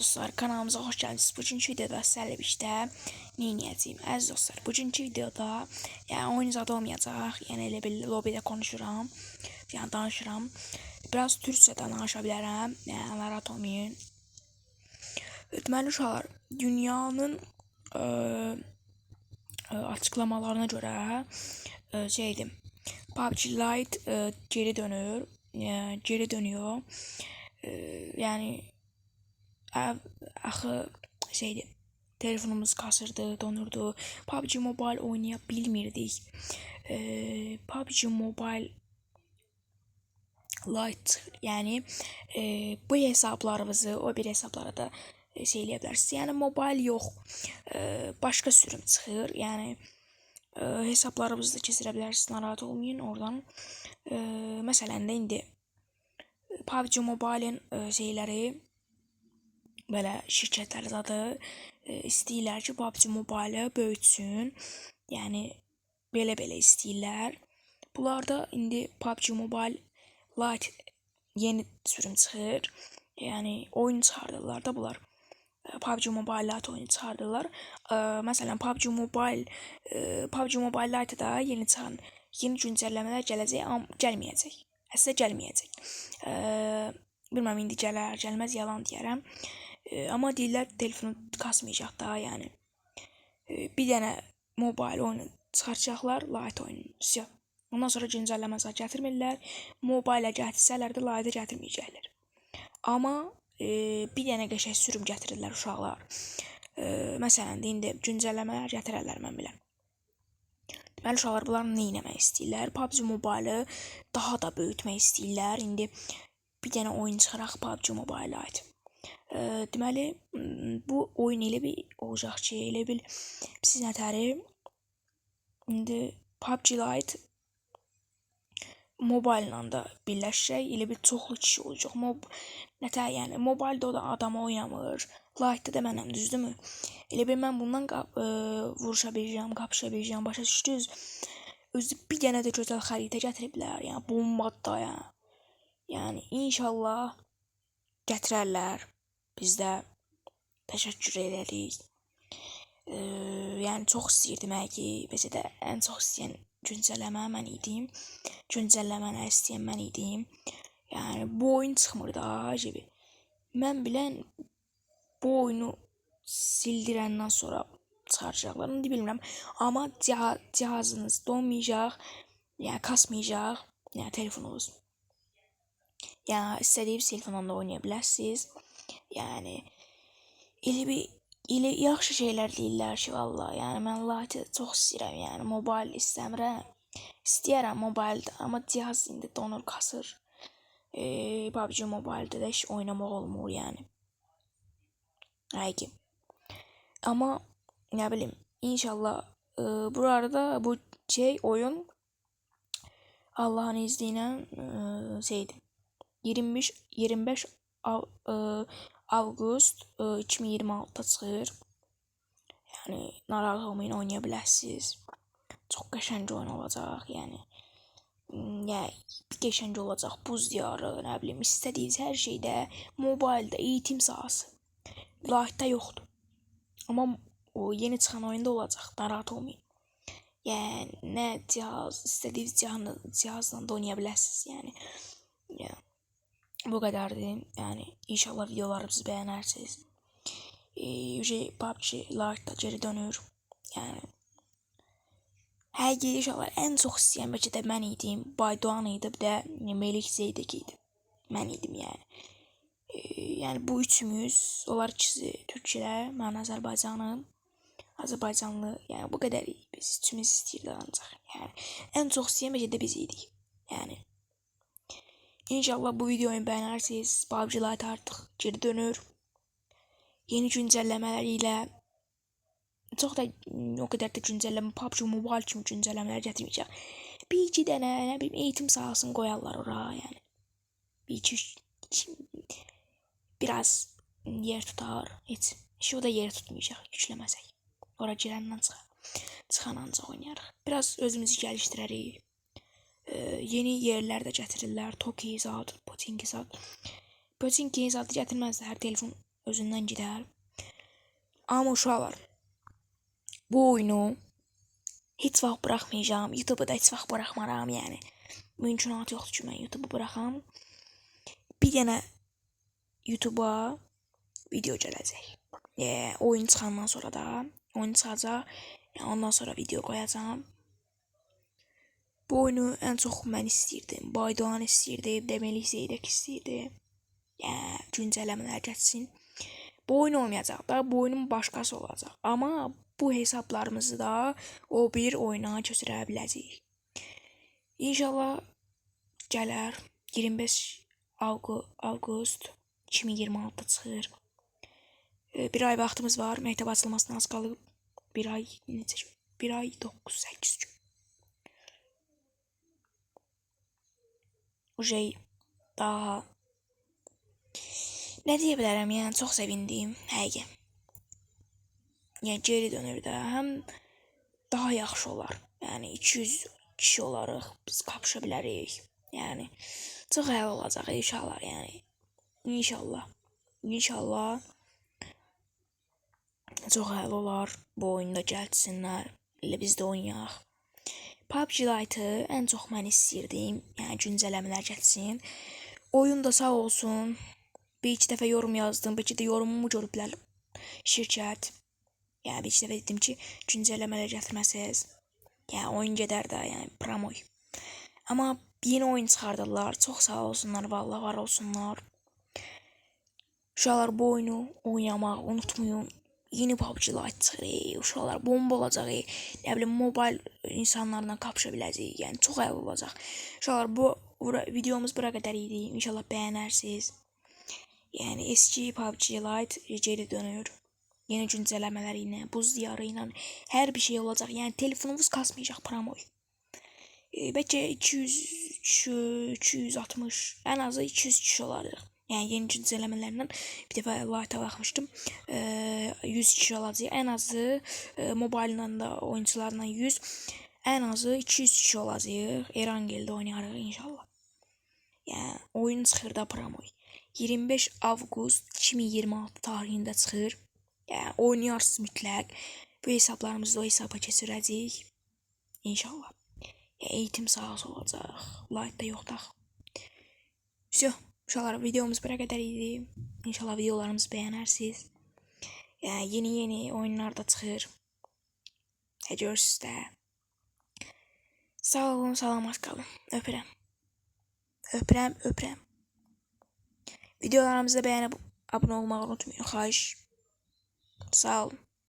Dostlar, kanalımıza hoş geldiniz. Bugünkü videoda sizlerle birlikte ne edeceğim? Əziz dostlar, bugünkü videoda yani oyun zadı olmayacaq. Yəni elə bir lobbydə konuşuram. Yəni danışıram. Biraz türkçə də danışa bilərəm. Yəni narahat olmayın. Deməli uşaqlar, dünyanın açıqlamalarına görə şeydim. PUBG Lite geri dönür. Geri dönüyor. Yəni axı şeydi, telefonumuz kasırdı, donurdu. PUBG Mobile oynaya bilmirdik. PUBG Mobile Lite, yəni bu hesablarınızı o bir hesablara da şey eləyə bilərsiniz. Yəni mobile yox, başqa sürüm çıxır. Yəni hesablarınızı da keçirə bilərsiniz, narahat olmayın oradan. Məsələn də indi PUBG Mobile-in şeyləri, belə şirkətlər zadı istəyirlər ki, PUBG Mobile-ı böyütsün. Yəni belə-belə istəyirlər. Bunlar da indi PUBG Mobile Lite yeni sürüm çıxır. Yəni oyun çıxardırlar da bunlar. PUBG Mobile Lite oyunu çıxardırlar. Məsələn PUBG Mobile Lite-da yeni çıxan yeni güncəlləmələr gələcək, amma gəlməyəcək. Əslində gəlməyəcək. Bilmirəm indi gələr, gəlməz, yalan deyərəm. Amma deyirlər telefonu kasmayacaq da, yəni. Bir dənə mobile oyunu çıxartacaqlar, Lite oyunu. Vsyo. Ondan sonra güncəlləmə zad gətirmirlər. Mobile gətirsələr də Lite gətirməyəcəklər. Amma bir dənə qəşəng sürüm gətirirlər uşaqlar. Məsələn də indi güncəlləmələr gətirərlər, mən biləm. Deməli uşaqlar, bunlar nə etmək istəyirlər? PUBG Mobile-ı daha da böyütmək istəyirlər. İndi bir dənə oyun çıxaraq, PUBG Mobile Lite. Deməli bu oyun elə bir olacaq ki, elə bil siz nətəri indi PUBG Lite mobile ilə də birləşəcək. Elə bir çoxlu kişi olacaq. Nətər, yəni mobiledə o da adam oynamır. Lite-da da mənəm, düzdürmü? Elə bil mən bundan vuruşa biləcəm, qapışa biləcəm, başa düşdünüz? Özü bir dənə də gözəl xəritə gətiriblər. Yəni bomba da yəni. Yəni inşallah gətirərlər. Biz də təşəkkür edərik. Yəni çox istəyirdim həqiqi. Bizə də ən çox istəyən güncəlləmə mən idim. Güncəlləməni istəyən mən idim. Yəni bu oyun çıxmır da gibi. Mən bilən bu oyunu sildirəndən sonra çıxaracaqlar. İndi bilmirəm. Amma cihazınız donmayacaq, yəni kasmayacaq, yəni telefonunuz. Yəni istədiyiniz telefonla da oynaya bilərsiniz. Yəni elə bir elə yaxşı şeylər deyirlər ki, vallah. Yəni mən Lite çox istəyirəm, yəni mobile istəmirəm. İstəyərəm mobiledə, amma cihaz indi donur, kasır. PUBG Mobile'də də heç oynamaq olmur yəni. Həqiqi. Amma nə bilim, inşallah burada bu şey oyun Allahın izni ilə şeydir. 25 avqust 2026-da çıxır. Yəni narahat olmayın, oynaya bilərsiniz. Çox qəşəng oyun olacaq, yəni. Yəni qəşəng olacaq. Buz diyarı, nə bilim, istədiyiniz hər şeydə, mobiledə, eğitim sahəsi. Lite-da yoxdur. Amma o yeni çıxan oyunda olacaq, narahat olmayın. Yəni nə cihaz, istədiyiniz cihazla da oynaya bilərsiniz, yəni. Yəni bu qədərdir. Yəni inşallah videolarımızı bəyənərsiniz. PUBG Lite da geri dönür. Yəni həqiqi inşallah ən çox istəyən bəlkə də mən idim. Baydoğan idi, bir də Melik Zeydek idi. Mən idim yəni. Yəni bu üçümüz, onlar ikisi türklər, mən Azərbaycanım. Azərbaycanlı, yəni bu qədər biz üçümüz istəyirdik ancaq. Yəni ən çox istəyən bəlkə də biz idik. Yəni İnşallah bu videoyu bəyənərsiniz. PUBG Lite artıq geri dönür. Yeni güncəlləmələr ilə çox da o qədər də güncəlləmə, PUBG Mobile kimi güncəlləmələr gətirməyəcək. Bir iki dənə, nə bilim, eğitim sahəsini qoyarlar ora, yəni. Bir iki, üç, iki, biraz yer tutar. Heç. Heç o da yer tutmayacaq yükləməsək. Ora girəndən çıxar. Çıxan ancaq oynayarıq. Biraz özümüzü gəlişdirərik. Yeni yerlər də gətirirlər. Toki zad, Pochinki zad. Pochinki zadı gətirməzlər. Telefon Özündən gedər. Amma uşaqlar, bu oyunu heç vaxt buraxmayacağam. YouTube'u da heç vaxt buraxmaram, yəni. Mümkünatı yoxdur ki, mən YouTube'u buraxam. Bir dənə YouTube'a video gələcək. Oyun çıxandan sonra da oyun çıxacaq. Yəni ondan sonra video qoyacağam. Bu oyunu ən çox mən istəyirdim. Baydoğan istəyirdi, Deməli Zeyrək istəyirdi. Yəni güncəlləmələr gəlsin. Bu oyun olmayacaq da, bu oyunun başqası olacaq. Amma bu hesablarımızı da o bir oyuna köçürə biləcəyik. İnşallah gələr. 25 avqust 2026-da çıxır. Bir ay vaxtımız var. Məktəb açılmasına az qalıb. Bir ay neçə gün? Bir ay 9-8 gün. Uje daha nə deyə bilərəm, yəni çox sevindim, həqiqə. Yəni geri dönür də, həm daha yaxşı olar. Yəni 200 kişi olarıq, biz qapışa bilərik. Yəni çox əla olacaq inşallah, yəni. İnşallah. İnşallah çox əla olar. Bu oyunda gəlsinlər. Elə biz də oynayaq. PUBG Lite'ı ən çox mən istəyirdim. Yəni güncəlləmələr gəlsin. Oyun da sağ olsun. Bir iki dəfə yorum yazdım. Bəlkə də yorumumu görüblər şirkət. Yəni bir iki dəfə dedim ki, güncəlləmələr gətirməsəz, yəni oyun gedər də, yəni promoy. Amma yeni oyun çıxardırlar. Çox sağ olsunlar, vallahi var olsunlar. Uşaqlar, bu oyunu oynamağı unutmayın. Yeni PUBG Lite çıxır, uşaqlar bomba olacaq, nə bilim mobil insanlarla qapışa biləcəyik. Yəni çox əla olacaq. Uşaqlar, bu videomuz bura qədər idi. İnşallah bəyənərsiniz. Yəni eski PUBG Lite geri dönür. Yeni güncəlləmələr ilə, buz diyarı ilə hər bir şey olacaq. Yəni telefonunuz kasmayacaq promoy. Bəlkə 200 260, ən azı 200 kişi olarıq. Yəni yeni güncəlləmələrlə bir dəfə Lite'a baxmışdım. 100 kişi olacaq. Ən azı mobillə də oyunçularla 100, ən azı 200 kişi olacaq. Erangel'də oynayarıq inşallah. Yəni oyun çıxır da promoy. 25 avqust 2026 tarixində çıxır. Yəni oynayarsınız mütləq. Bu hesablarımızı o hesaba keçirəcəyik. İnşallah. Yəni, eğitim sahası olacaq. Lite'da yoxdur axı. Vəsə, uşaqlar, videomuz bura qədər idi. İnşallah videolarımızı bəyənərsiniz. Yəni yeni-yeni oyunlar da çıxır. Görürsünüz də. Sağ olun, salamat qalın. Öpürəm. Öpürəm, öpürəm. Videolarımızı bəyənib abunə olmağı unutmayın. Xahiş. Sağ olun.